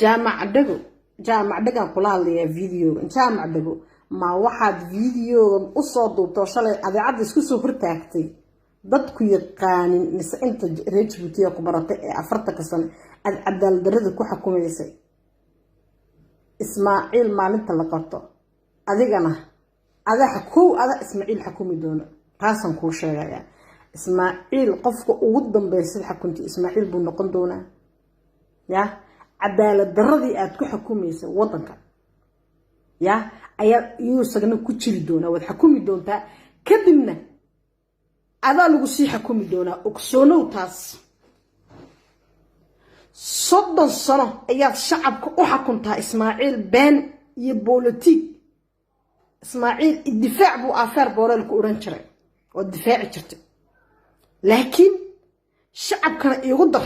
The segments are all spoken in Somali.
Jaamac Dhago, Jaamac Dhagaan kula hadlayaa videogan. Jaamac Dhago, ma waxaad videogan usoo duubtoo shalay adeecadda isku soo hortaagtay dadku yaqaanin, mise inta reer Jabuutiya ku baratay ee 40-ka sano aad cadaaladdarada ku xukumaysay? Ismaaciil maalinta la qabto, adigana adaa kow, ada Ismaaciil xukumi doono, taasaan kuu sheegayaa. Ismaaciil qofka ugu dambeysad xakunti Ismaaciil buu noqon doonaa. Ya cadaalad daradii aad ku xukumaysa wadanka ya ayaa iyuu isagna ku jiri doonaa. Waad xukumi doontaa, kadibna adaa lagu sii xukumi doonaa. Ogsoonow taas. 30 sano ayaad shacabka u xakuntaa, Ismaaciil, been iyo bolotiig. Ismaaciil difaac buu affaire booleel ku odhan jiray oo difaaci jirtay, laakiin shacabkana iigu dar,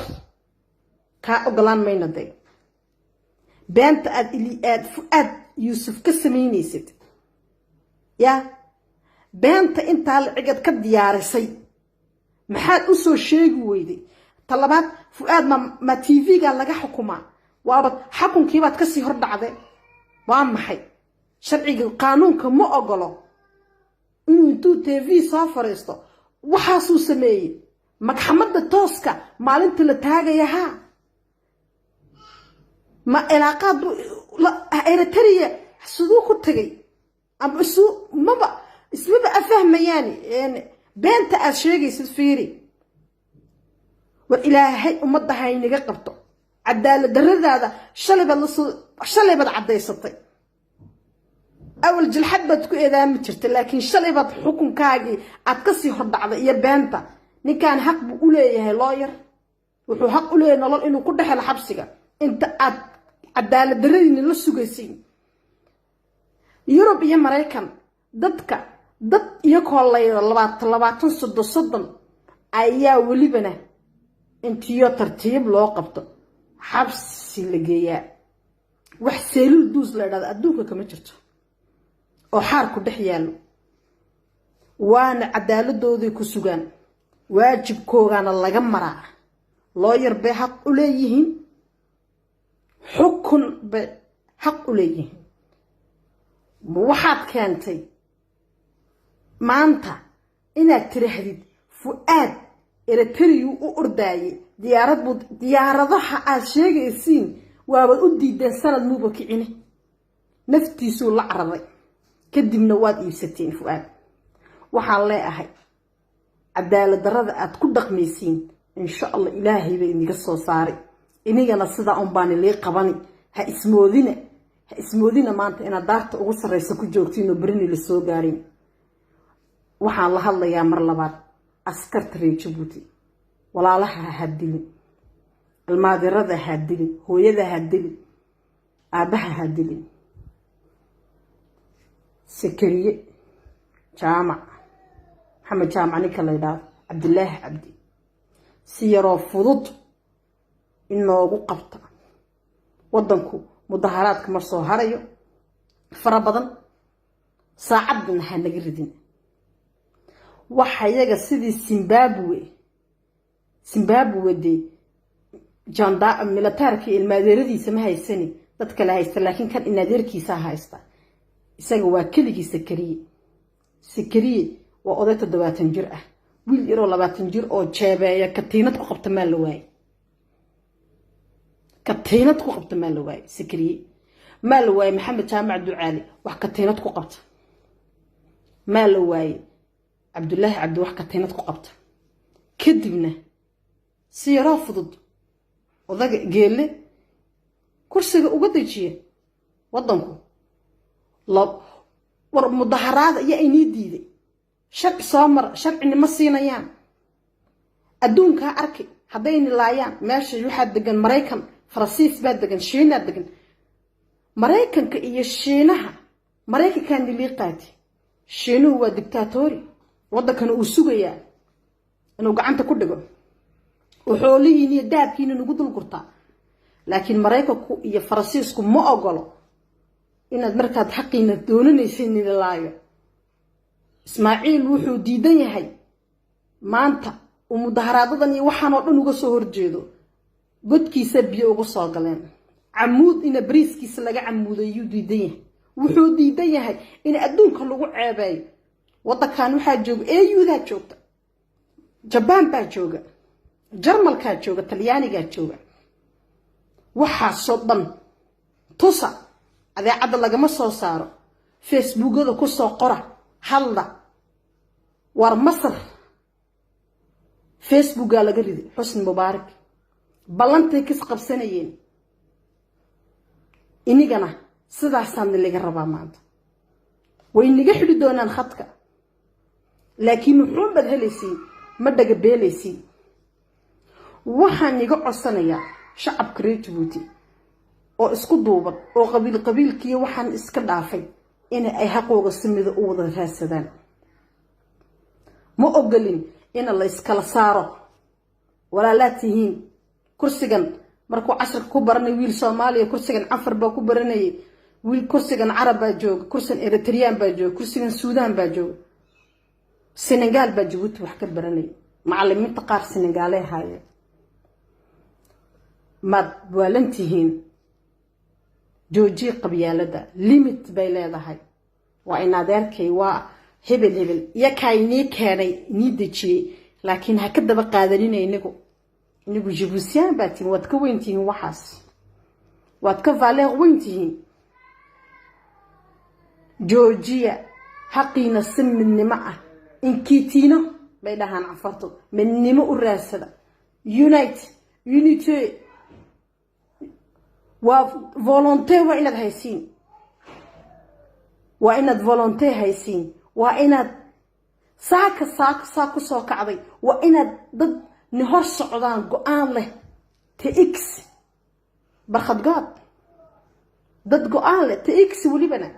kaa ogolaan mayna. Day beenta aad aad Fu'aad Yuusuf ka samaynaysid, ya beenta intaa lacigad ka diyaarisay, maxaad u soo sheegi weyday? Talabaad, Fu'aad ma TV-ga laga xukumaa? Waabad xakunkiibaad kasii hor dhacde. Waa maxay sharciga? Qaanuunka ma ogolo inuu intuu TV soo fariisto waxaasuu sameeyey. Maxkamadda tooska maalinta la taagaya haa, ma cilaaqaad Eritrea siduu ku tagay? Ama isu maba ismaba afahmayaan beenta aad sheegaysid. Fiiri, war Ilaahay ummadda haynaga qabto cadaalad daradaada. Shalay baad lasoo, shalay baad caddaysatay. Awal jilxad baad ku eedaami jirtay, laakiin shalay baad xukunkaagii aad kasii hordhacday iyo beenta. Ninkan xaq buu u leeyahay lawyer, wuxuu xaq u leeyahay nolol inuu ku dhexelo xabsiga inta aad cadaalad daradiina la sugaysiin. Yurub iyo Maraykan dadka dad iyakoo laydo 20 20, 30 30 ayaa welibana intiyo tartiib loo qabto xabsi la geeyaa. Wax cellule 12 la idhahdo adduunka kama jirto oo xaarku dhex yaallo, waana cadaaladooday ku sugaan, waajibkoogaana laga maraa. Lawyer bay xaq u leeyihiin, xukun bay xaq u leeyihiin. Waxaad keentay maanta inaad tiraahdid Fu'aad Eritriyu u ordaayay diyaarad buu. Diyaaradaha aad sheegaysiin waabaad u diideen, sanad muuba kicine, naftiisuu la cararay, kadibna waad iibsateen Fu'aad. Waxaan leeahay, cadaalad darada aad ku dhaqmaysiin, insha Allah Ilaahay bay iniga soo saaray. Inigana sidaa un baan ilii qabani. Ha ismoodina, ha ismoodina maanta inaad daarta ugu sarreysa ku joogtiin oo berini la soo gaarin. Waxaan la hadlayaa mar labaad askarta reer Jabuuti: walaalaha ha dilin, ilmaadirada ha dilin, hooyada ha dilin, aabbaha ha dilin. Sakariye Jaamac, Maxamed Jaamac, ninka la yidhaahdo Cabdilaahi Cabdi, si yaroo fudud inoogu qabta. Waddanku mudaharaadka ma soo harayo fara badan, saacadna ha naga ridin. Waxa iyaga sidii Zimbabwe, Zimbabwe dee janda militaarka ilmaadeeradiisa ma haysani, dad kale haysta, laakiin kan inadeerkiisaa haysta. Isaga waa keligii. Sakariye, Sakariye waa oday 70 jir ah. Wiil yaroo 20 jir oo jeebeeya katiinad ku qabta maa la waayey? Katiinad ku qabta maa la waayey? Sakariye maa la waayey? Maxamed Jaamac Ducaali wax katiinad ku qabta maa la waayey? Cabdulaahi Cabdi wax katiinad ku qabta? Kadibna si yaroo fudud odaga Geelle kursiga uga dejiya waddanku. War mudaharaada ayaa inii diiday? Sharci soo mara, sharcinima siinayaan. Adduunkaa arki haddayni laayaan. Meesha waxaa degan Maraykan, Faransiis baa degan, Shiinaa degan. Maraykanka iyo Shiinaha, Maraykankaa nilii qaati, Shiinuhu waa dictatori. Waddankana uu sugayaa inuu gacanta ku dhigo oo xoolihiin iyo dahabkiina nagu dul gurtaa. Laakiin Maraykanku iyo Faransiisku ma ogolo inaad markaad xaqiina doonanaysa nililaayo. Ismaaciil wuxuu diidan yahay maanta uu mudaharaadadan iyo waxaan oo dhan uga soo horjeedo, godkiisa biyo uga soo galeen. Camuud ina bariiskiisa laga camuudayuu diidan yahay. Wuxuu diidan yahay in adduunka lagu ceebeeyo. Waddankan waxaa jooga AU-daa joogta, Jabaan baa jooga, Jarmalkaa jooga, Talyaanigaa jooga. Waxaasoo dhan tusa, adeecadda lagama soo saaro, Facebookada kusoo qora, hadla. War Masar Facebookaa laga riday Xusni Mubaarak, ballantay kis qabsanayeen. Inigana sidaasaana laga rabaa. Maanta way naga xidhi doonaan khadka, laakiin muxuunbaad helaysiin? Ma dhaga beelaysiin. Waxaan iga codsanayaa shacabka reer Jabuuti oo isku duuban oo qabiil qabiilkiiyo waxaan iska dhaafay in ay xaqooga si mida u wada raadsadaan. Ma ogolin in la iskala saaro. Walaalaad tihiin. Kursigan markuu casharka ku baranay wiil Soomaaliya, kursigan Cafar baa ku baranayay wiil, kursigan Carab baa jooga, kursigan Eritreyaan baa jooga, kursigan Suudaan baa jooga, Senegaal baa Jabuuti wax ka baranayay. Macalimiinta qaar Senegaalay ahaayeen. Maad waalan tihiin? Joojiye qabyaalada, limit bay leedahay. Waa in adeerkay, waa hebel hebel, iyakaa inii keenay, inii dejiyey, laakiin ha ka daba qaadanina. Inagu Jibuutiyaan baa tihiin, waad ka weyn tihiin waxaas, waad ka valeur weyn tihiin. Joojiya, xaqiina si midnimo ah, inkiitiino bay dhahaan Cafartu, midnimo u raadsada. Unite, unité waa volonté. Waa inaad haysiin, waa inaad volonté haysiin, waa inaad saaka saaka saa ku soo kacday, waa inaad dad ni hor socdaan go-aan leh. Tx barkhadgood, dad go-aan leh tx, welibana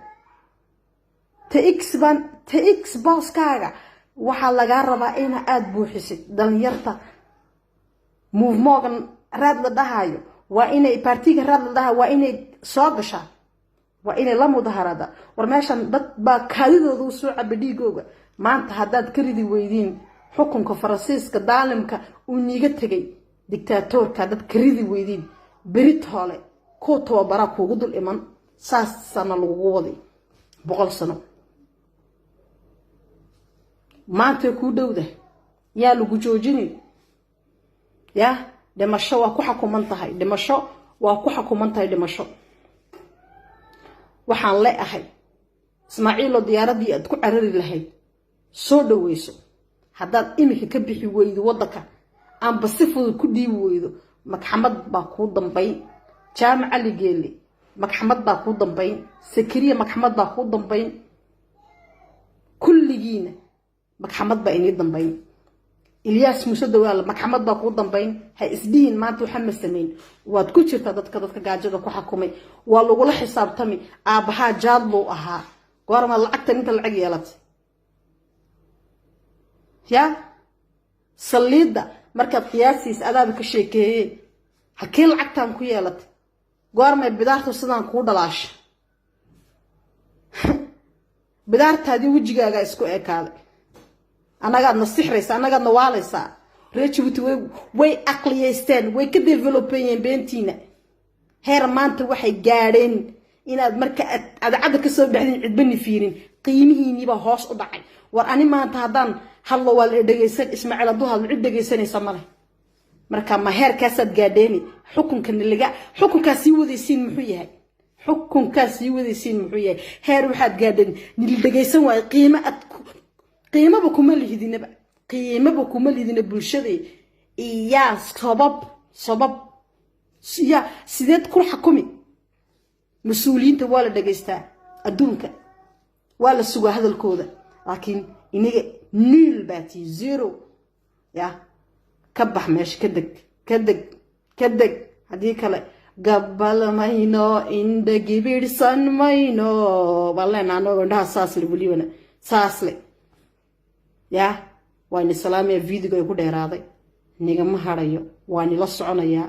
tx baan tx. Booskaaga waxaa lagaa rabaa ina aada buuxisid. Dhalinyarta mouvement-gan raad la dhahayo, waa inay parti-ga raad la dhahayo, waa inay soo gashaa, waa inay la mudaharada. War meeshan dad baa kaadidooda u soo caba dhiigooga. Maanta haddaad ka ridi weydiin xukunka Faransiiska daalimka uu niiga tegay, dictator-ka haddaad ka ridi weydiin, berit hole kuwa tababaraa kuugu dul iman. Saasana lagugu waday 100 sano. Maantay kuu dhowda, yaa lagu joojini? Ya dhimasho waa ku xakuman tahay, dhimasho waa ku xakuman tahay, dhimasho. Waxaan le ahay, Ismaaciiloo, diyaaraddii aad ku carari lahayd soo dhoweyso. Haddaad iminka ka bixi weydo waddanka amba si fudud ku dhiibi weydo, maxkamad baa kuu dambayn. Jaamac Cali Geelle, maxkamad baa kuu dambayn. Sakariya, maxkamad baa kuu dambayn. Kulligiina maxkamad baa inii dambayn. Ilyaas Muuse Dawaal, maxkamad baa kuu dambayn. Ha isdhihin maanta waxa ma samayn. Waad ku jirtaa dadka gaajada ku xakumay, waa lagula xisaabtami. Aabbahaa jaadluu ahaa, goormaad lacagtan inta lacag yeelatay? Ya saliidda markaad qiyaasiis adaaba ka sheekeeyey, halkii lacagtan ku yeelatay? Goormay bidaartu sidaan kuu dhalaasha? Bidaartaadii wejigaagaa isku ekaaday. Annagaadna sixraysaa, annagaadna waalaysaa. Reer Jabuuti way aqliyeysteen, way ka develop-eeyeen beentiina. Heer maanta waxay gaadheen inaad marka adacadda kasoo baxdin cidbani fiirin, qiimihiiniibaa hoos u dhacay. War ani maanta haddaan hadlo waa la dhegaysan. Ismaaciil hadduu hadlo cid dhegaysanaysa male. Marka ma heerkaasaad gaadheeni? Xukunkana laga xukunkaa sii wadaysiin muxuu yahay? Xukunkaa sii wadaysiin muxuu yahay? Heer waxaad gaadheen nila dhegaysan waayo. Qiimo aad qiimaba kuma lihidinaba, qiimaba kuma lihidina bulshada. Iyaa sabab yaa sideed ku xakumi? Mas-uuliyiinta waa la dhegaystaa, adduunka waa la sugaa hadalkooda, laakiin inaga nul baa tii, zero. Ya ka bax meesha, ka deg, ka deg, ka deg. Haddii kale gabal mayno, indha gibirhsan mayno baan leenaha anagoo indhaha saasle, welibana saasle. Ya waa ni salaamaya. Video-ga ay ku dheeraaday, nigama harayo, waa nila soconayaa.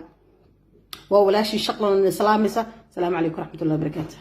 Waa walaashii Shaqlan, ni salaamaysa. Asalaamu calaykum waraxmatullahi wabarakaatu.